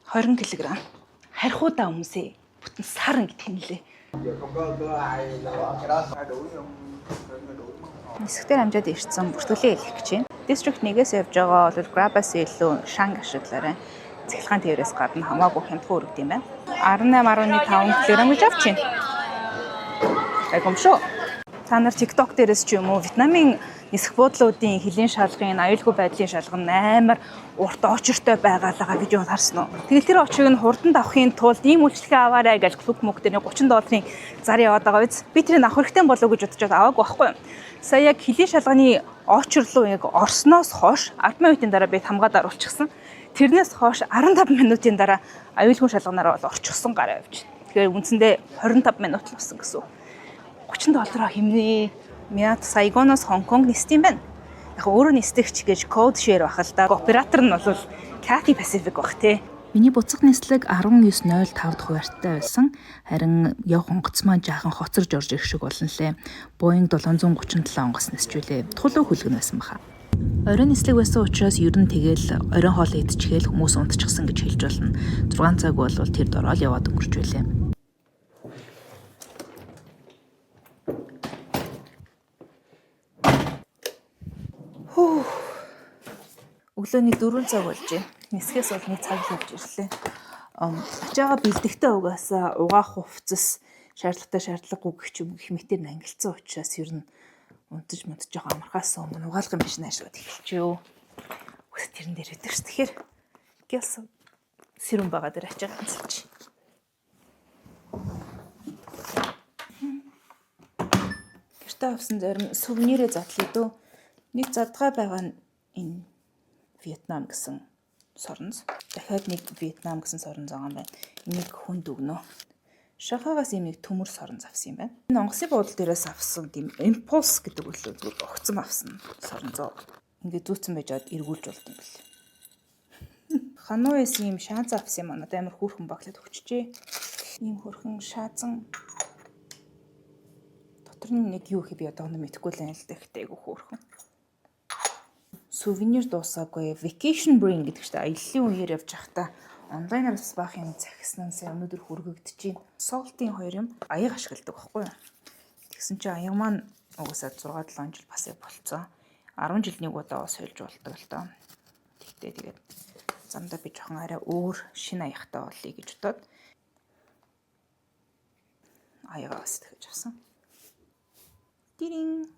20 кг. Харихуудаа хүмүүсээ бүтэн сар ингэ тэнлээ. Giờ không có ai là bỏ cái đó ai đuổi không đừng đuổi mất hồn. Нисгтэр амжаад ирсэн бүртгэлээ хэлэх гэж байна. District 1-ээс явж байгаа бол Grab-аас илүү шанг ашиглаарай. Цахилгаан тээврээс гадна хамаагүй хямдхан өргөд юм байна. 18.5 кг гэж авч байна. Айгум шүү. Та нар TikTok дээрээс ч юм уу Вьетнамын нисэх буудлуудын хөлийн шалгын аюулгүй байдлын шалган амар урт очиртой байгаалаа видео харсан уу. Тэгэл тэр очрыг нь хурдан давахын тулд ийм үйлчлэгээ аваарай гэж клуб мөг дээр 30 долларын зар яваад байгаа биз. Би тэрийг авах хэрэгтэй болов уу гэж бодож аваагүй байхгүй юу. Сая яг хөлийн шалганы очр руу яг орсноос хойш 10 минутын дараа би хамгаад оруулчихсан. Тэрнээс хойш 15 минутын дараа аюулгүй шалганаараа бол орчихсон гараа явж. Тэгэхээр үндсэндээ 25 минут л болсон гэсэн үг. 30 доллараа хэмнээ. Мят Сайгоноос Хонконг нисдэг юм байна. Яг өөрөө нисдэгч гэж код share бах л да. Оператор нь бол Cathay Pacific бах тий. Миний буцах нислэг 19.05 хуваарьтай байсан. Харин явх онгоц маань жаахан хоцорж орж ирэх шиг болно лээ. Boeing 737 онгоц нисчүүлээ. Тулуу хүлгэн байсан баха. Оройн нислэг байсан учраас ер нь тэгэл оройн хоол идчихээл хүмүүс унтчихсан гэж хэлж болно. 6 цаг бол тэр дороо л яваад өнгөрч байлээ. Өглөөний 4 цаг болж байна. Нисгээс бол нэг цаг л болж ирлээ. Ачаага бэлдэхтэй угаасаа угаах хувцас шаардлагатай шаардлагагүй гэх юм гэх мэтэр ангилцсан учраас ер нь унтаж мунтаж жоохон амархаас өмнө угаалгын машин ашиглаад эхэлчихв. Үс тэрэн дээр өгдөг ш. Тэгэхээр гялс сэрүүн байгаа дээр ачаага ганцалж. Гэртээ авсан зарим сувенирээ задлаа дөө. Нэг задгай байгаа нь энэ Вьетнам гэсэн соронз. Дахиад нэг Вьетнам гэсэн соронз байгаа юм байна. Энийг хүнд өгнө. Шахагаас ийм нэг төмөр соронз авсан юм байна. Энэ онгоцны буудлын дээрээс авсан тийм импульс гэдэг үлээ зүгээр огцом авсан соронзоо. Ингээд зүүцэн байж аваад эргүүлж болд юм бэл. Ханойс ийм шаазан авсан юм аа. Надад амар хөөрхөн баглаад өгчжээ. Ийм хөөрхөн шаазан дотор нь нэг юу хэ би одоо нэг мэдэхгүй л юм л да. Гэтэ айгу хөөрхөн сувенир дуусаагүй vacation brain гэдэг чинь аяллаа үеэр явж байхдаа онлайнаар бас баах юм захисан нь сая өнөөдөр хүргэгдэж байна. Salt-ийн хоёр юм аяг ашигладаг байхгүй юу? Тэгсэн чинь аяг маань угаасаа 6 7 жил бас яг болцсон. 10 жил нэг удаа бас сольж болдог л доо. Тэгтээ тэгээд замдаа би жоохон арай өөр шинэ аягтай болъё гэж бодоод аягаа бас тэгэж авсан. Дирин.